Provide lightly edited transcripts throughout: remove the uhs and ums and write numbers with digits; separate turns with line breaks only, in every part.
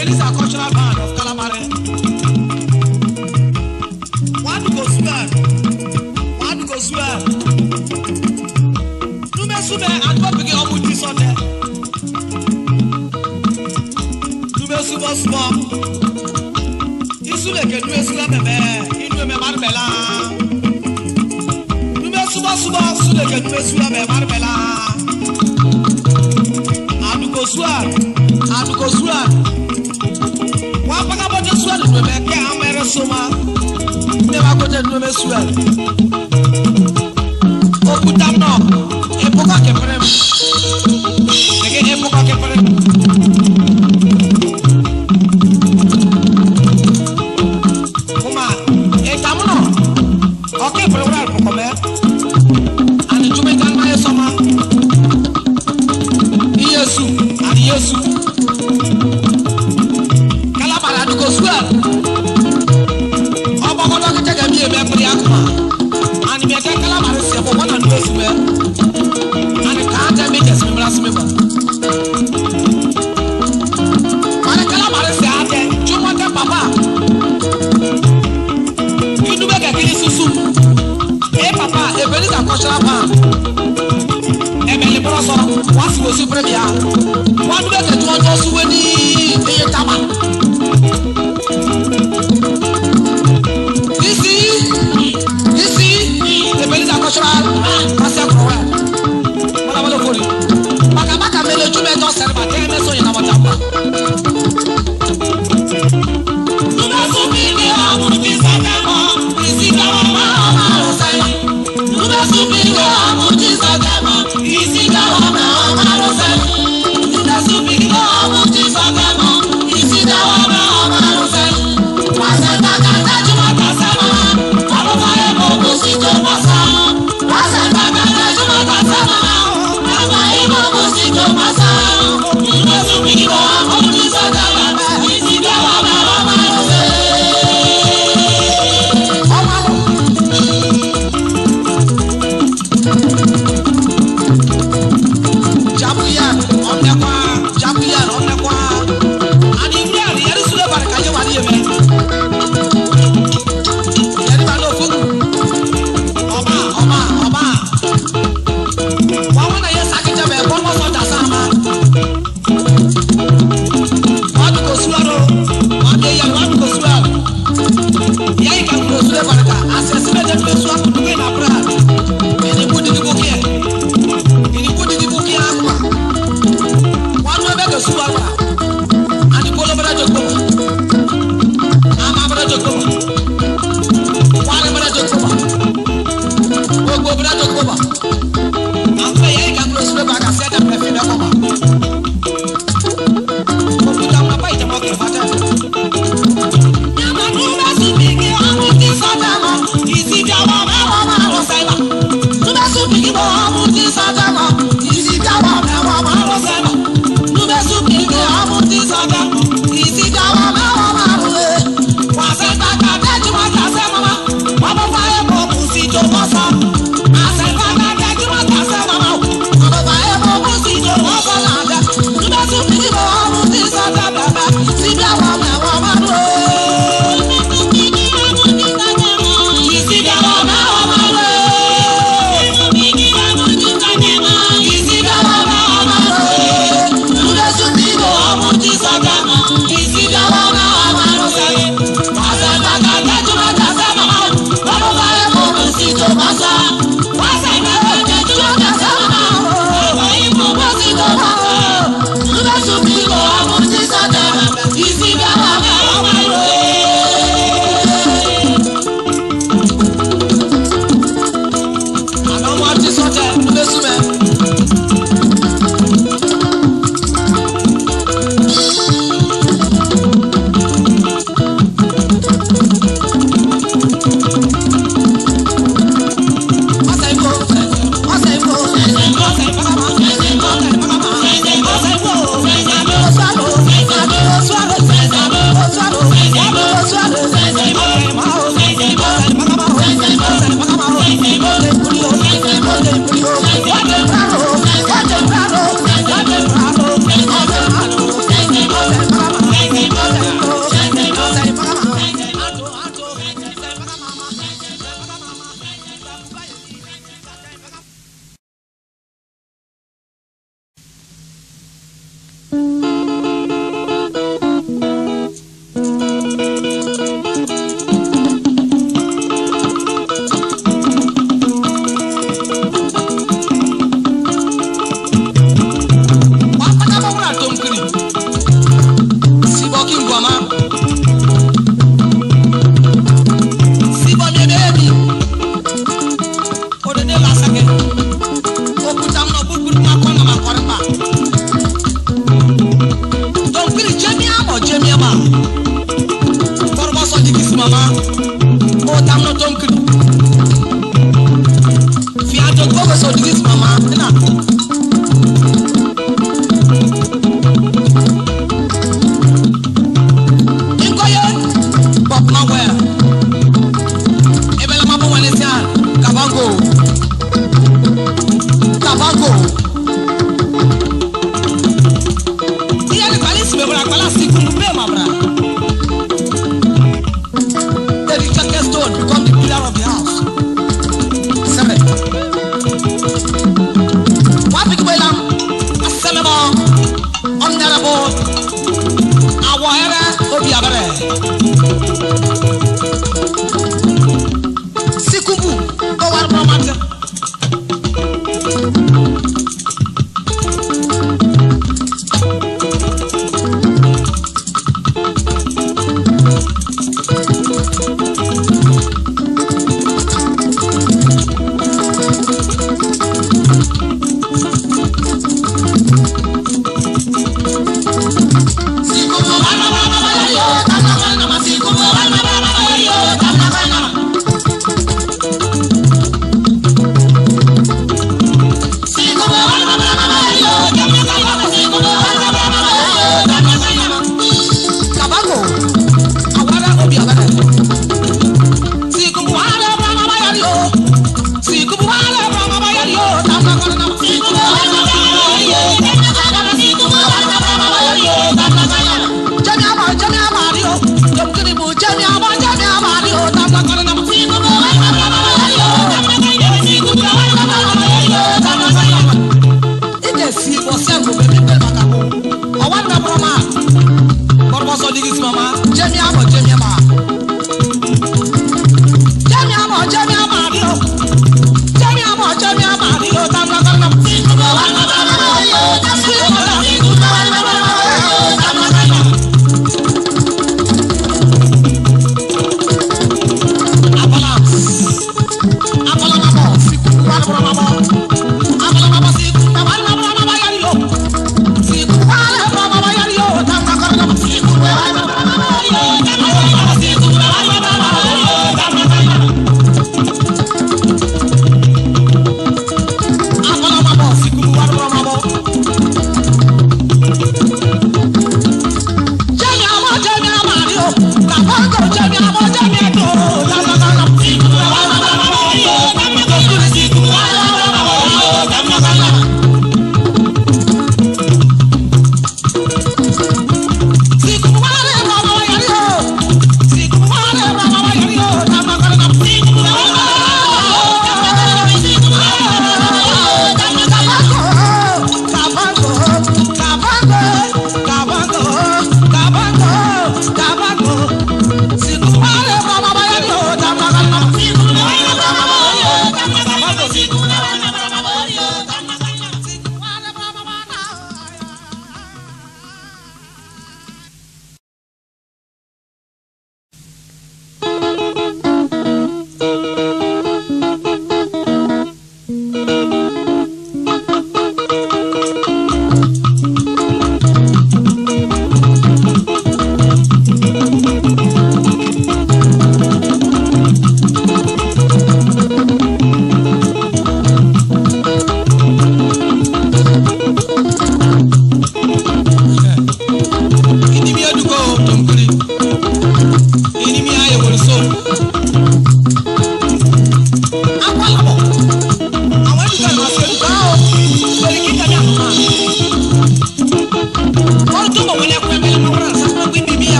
Ebenezer Cultural Band of Kalabari. One go swear, one go swear. Nume sume and what begin up with this on there. Nume sumo sumo. Isule ke nume sula meme, inu me marbela. Nume sumo sumo sule ke nume sula me marbela. Aduko swear, aduko swear. Wapaka bote swear nume ke amere soma. Never go to nume swear. Okutam no. Epoka keprem. Eke epoka keprem. Kuma etamuno. Oke prewra pokome. Ani jume tan ma esoma. Iyesu, ani Yesu. Kalabara duko swear. Obokodo kete mi ebe pri akuma. Ani mi eke kalabara se bo na nu esu. Ani ka ta mi jesi mi bla mi ba. Ani kalabara se ate, jumo te papa. Inu be ke kiri susu. E papa, e Ebenezer Cultural Band. Emele broso, wa si wo si premia. Wa nu be ke ju ojo suwe ni eye tama. Isi, Ebenezer Cultural Band akrowe. Mala mala fori. Baka baka mele ju me don serba te me so yin na bata. Nume su mi ni amu ti sa te mo, isi ka wa ma ma ro sai. Nume su mi ni amu ti sa te mo, isi ka wa ma ma ro sai. Nume su mi ni amu ti sa te mo, isi ka wa ma ma ro sai. Wa se ta ka ta ju ma ta sa ma, wa bo fa e mo ko si to ma sa. Wa se ta ka ta ju ma ta sa ma, wa fa e mo ko si to ma sa. Nume su mi ni amu ti sa te mo, isi ka wa ma ma ro sai.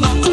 Thank you.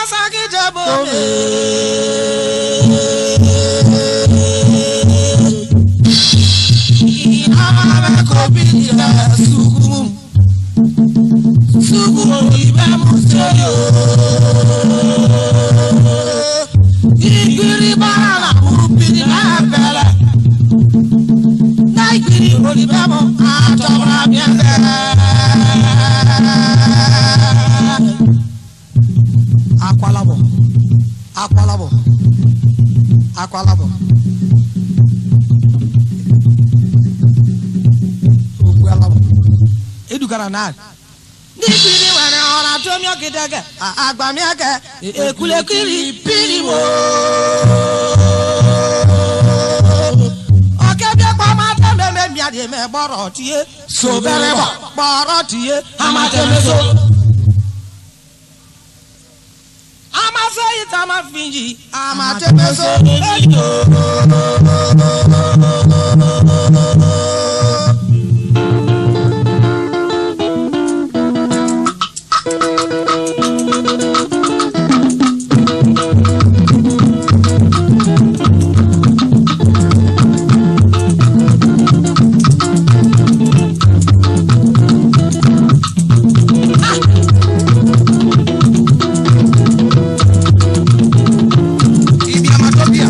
Amasakijabo. Akwalabo, akwalabo, akwalabo. Edukara na níbi wẹ̀rẹ̀ ọ̀rọ̀ àtọ́mí ọ̀gẹ̀dẹ̀gẹ̀ àgbàmíàgẹ̀ èkúlẹ̀kìrì pìrìwò. Ọ̀kẹ́bíẹ́ pa máa tẹ́lẹ̀ mi àdìmẹ̀ gbọ́rọ̀ tiye sobẹ̀rẹ̀ bọ̀ gbọ́rọ̀ tiye amatẹ́mẹ́sọ. Amasẹ́yìn tá a máa fi yìí amatẹ́mẹ́sọ.
Ibi amatopia.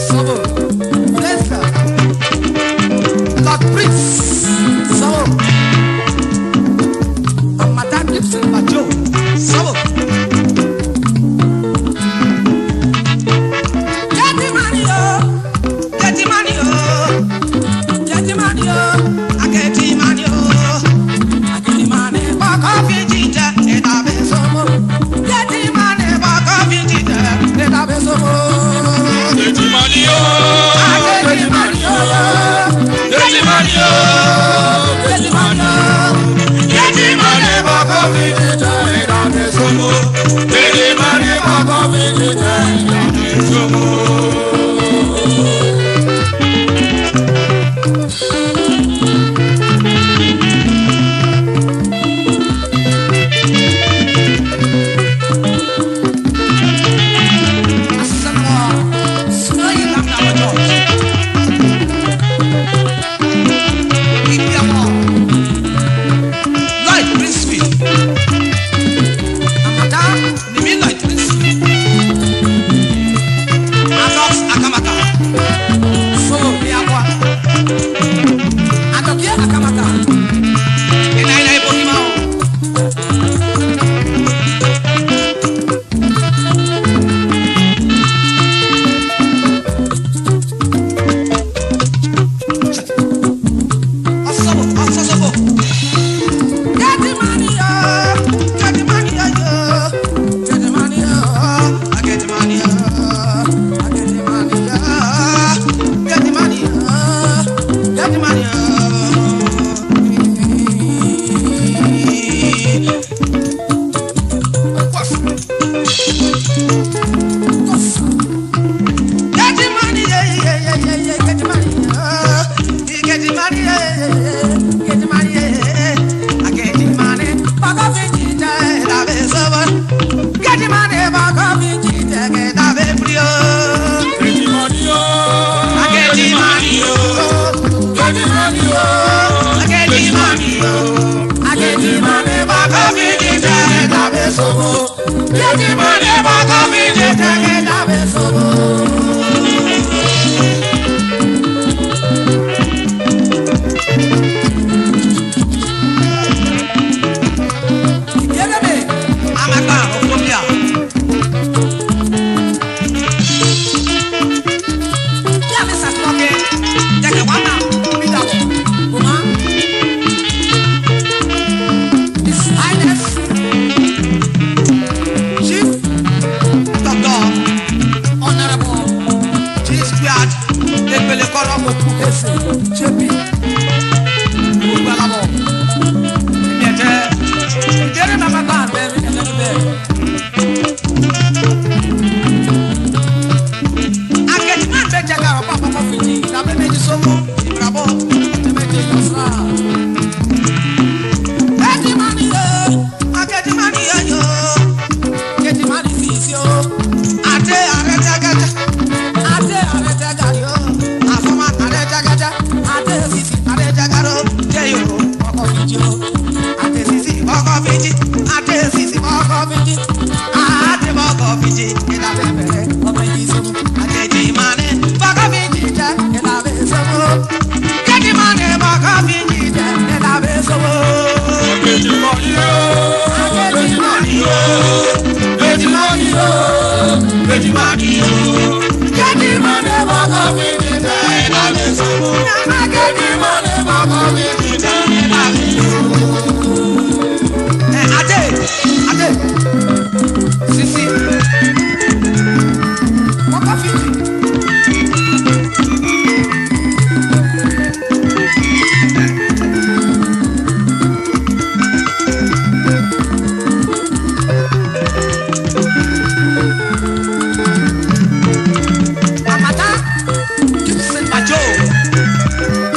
Sobo. Bless God. Lord, please. sobo. Kejì máa ní bọ́kọ́ fi jìjẹ ìdàbẹ̀ sobo.
Amagba Ofobia.
His Highness Chief
Doctor
Honorable
G Squared Ekpele Kọrọ
Ese JP
Gbogbo Alabọ. Ìbẹ̀tẹ̀
Ìbéèrè màmá bá àbẹ̀rẹ̀ ẹ̀lẹ́gbẹ̀.
Akẹ́tì máa ń bẹ jẹ́ káàrọ̀ pápá kọ́ fìdí ìdàbẹ́ méjì sọ́mú ìbìràbọ̀.
Ẹ̀mẹ́jẹ yọ̀sán. Kejì máa ní yẹ.
Akẹ́tì máa ní yẹ̀yọ́.
Kejì máa ní sísí o.
Àti ààrẹ jẹ́gẹ́jẹ́.
Àti ààrẹ jẹ́gàrí o.
Àfọ́mọ́ ààrẹ jẹ́gẹ́jẹ́.
Àti sísí
Ààrẹ jẹ́gàró jẹ́ yòrò.
ọkọ̀ fìdí o.
Àti sísì ọkọ̀ fìdí. Àti sísì ọkọ̀ fìdí. Àti ọkọ̀ fìdí.
Ìdàbẹ̀ bẹ̀rẹ̀ ọmọ yìí sọ́mu.
Akẹ́tì máa ní bọ́kọ̀ fìdí jẹ́.
Ìdàbẹ̀ sọ́mu.
Kẹ́tì máa ní bọ́kọ̀ fìdí jẹ́.
Ìdàbẹ̀ sọ́mu.
Kejì máa ní o.
Kejì máa ní
o. Kejì máa ní o. Kejì máa ní o.
Kejì máa ní bọ́kọ̀ fìdí jẹ́.
Ìdàbẹ̀ sọ́mu.
Kejì máa ní bọ́kọ̀ fìdí jẹ́.
Ìdàbẹ̀ sọ́mu. Ẹ Adé Adé Sisi
Ọkọ̀ fìdí.
Amata Gibson Majo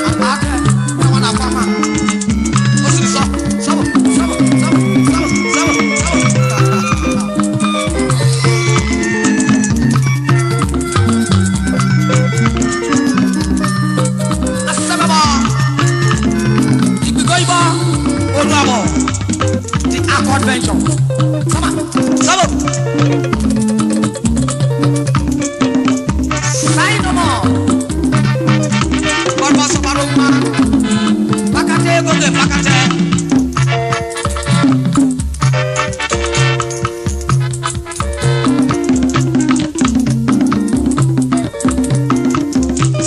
Amata ẹ̀wọ̀n náà fama ó sì sọ sọ́bọ̀ sọ́bọ̀ sọ́bọ̀ sọ́bọ̀ sọ́bọ̀ sọ́bọ̀. Asẹ́bẹ̀bọ̀
Ìgbìgọ́ ibọ̀.
Olúwàbọ̀
The Accord Venture. Sọ́mà.
sọ́bọ̀
Sign no more.
bọ́dọ̀ sọ́bàrò ma pàkàtẹ́ gòkè pàkàtẹ́.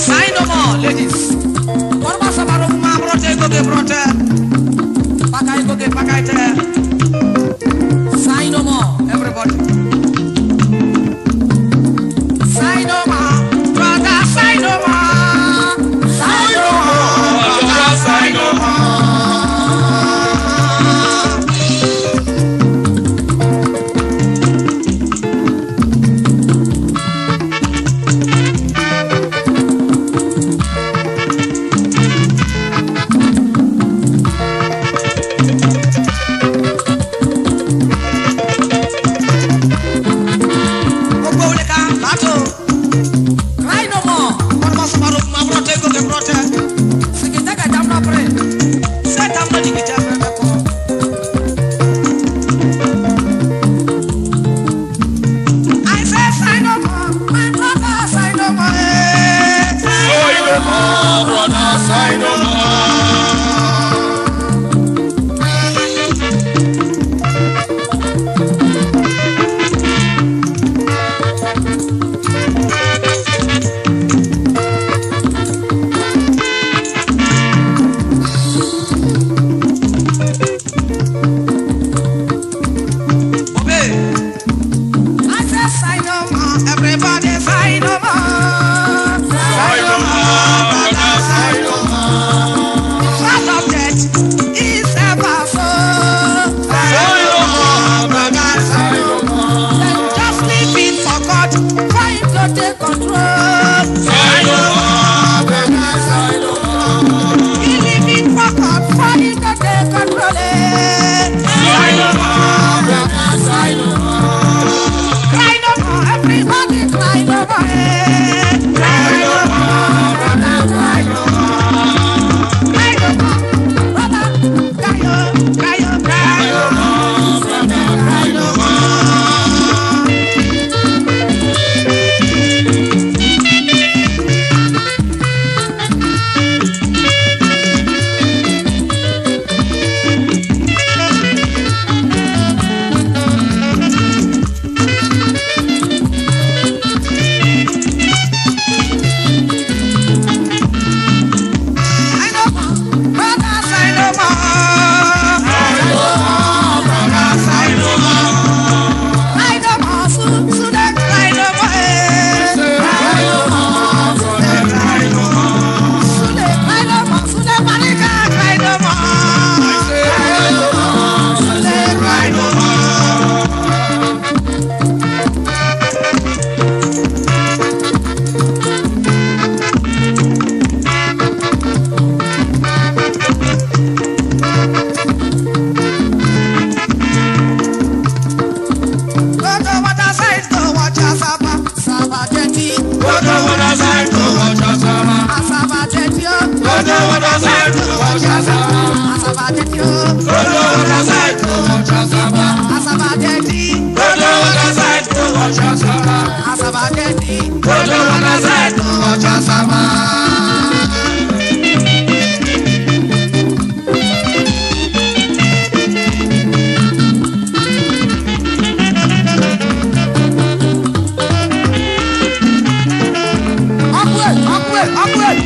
Sign no more, ladies. Bọ́dọ̀ sọ́bàrò ma bọ́dọ̀ gòkè bọ́dọ̀ pàkàtẹ́ gòkè pàkàtẹ́.
Sign no more.
Everybody.
Sign no more.
Brother, sign no more.
Sign no more.
Brother, sign no more.
Gbogbo wuli ka látò.
Cry no more.
Bọ́dọ̀ sọ́bàrò ma bọ́dọ̀ gòkè bọ́dọ̀.
Sikitaka jamna pray.
Sẹ́ta mọ́ jìgìjà fẹ́ bẹ́ kọ́. I say sign no more, my brother sign no more. eh.
Sign no more, brother, sign no more.
Obey.
I say sign no more.
Everybody sign no more.
Sign no more, brother, sign no more.
Out of death is ever so.
Sign no more, brother, sign no more.
Then just leave it for God, for him to take control.
Sign no more, brother, sign no more.
He leave it for God, for him to take control. eh.
Sign no more, brother, sign no more.
Cry no more, everybody cry no more. eh.
Cry no more, brother, cry no more.
Cry no more, brother, cry oh, cry oh, cry
Cry no more, brother, cry no waterside to watch Asaba.
Asaba Jetty o.
Go to waterside to watch Asaba.
Asaba Jetty.
Go to waterside to watch Asaba.
Asaba Jetty.
Go to waterside to watch Asaba.
Upward, upward, upward.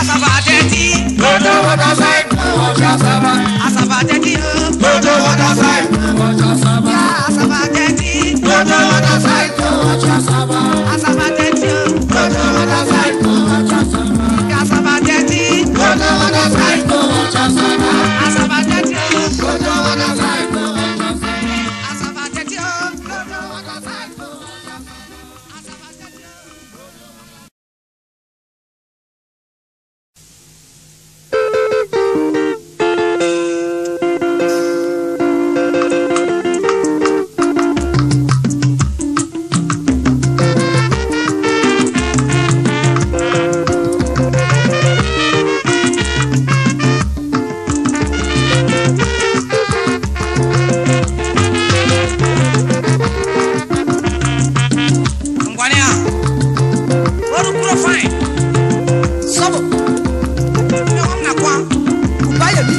Go to waterside to watch Asaba.
Asaba Jetty o.
Go to waterside to watch Asaba.
Asaba Jetty.
Go to waterside to watch Asaba.
Asaba Jetty o.
Go to waterside to watch Asaba.
Asaba Jetty.
Go to waterside to watch Asaba.
Asaba Jetty o.
Go to waterside to watch Asaba.
Asaba Jetty o.
Go to waterside to watch Asaba.
Asaba Jetty o. Ngwania. Oru kuro fine. Sobo. Ne wam na kwa. Ubaye bi.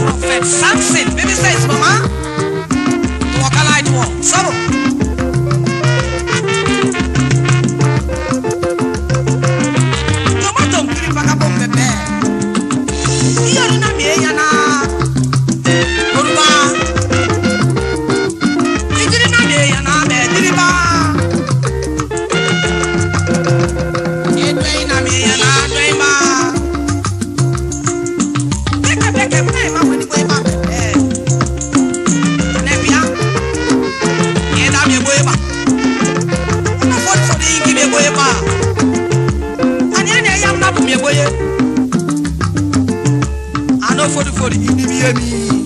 Prophet Samson, baby says mama. Tuwakala itwo. Sobo. Tomato mkiri paka bombe be. Iyo na mi ya na. Oruba. Ijiri na mi ya na me diriba. Edwe na mi ya na dwe ba. Beke beke pe ma weni bo ba be. Ne bia. E da mi bo ba. Na fo fo di ngi mi bo ba. Ani ani ya na bu mi bo ye. Ano fo fo di ni mi ye mi.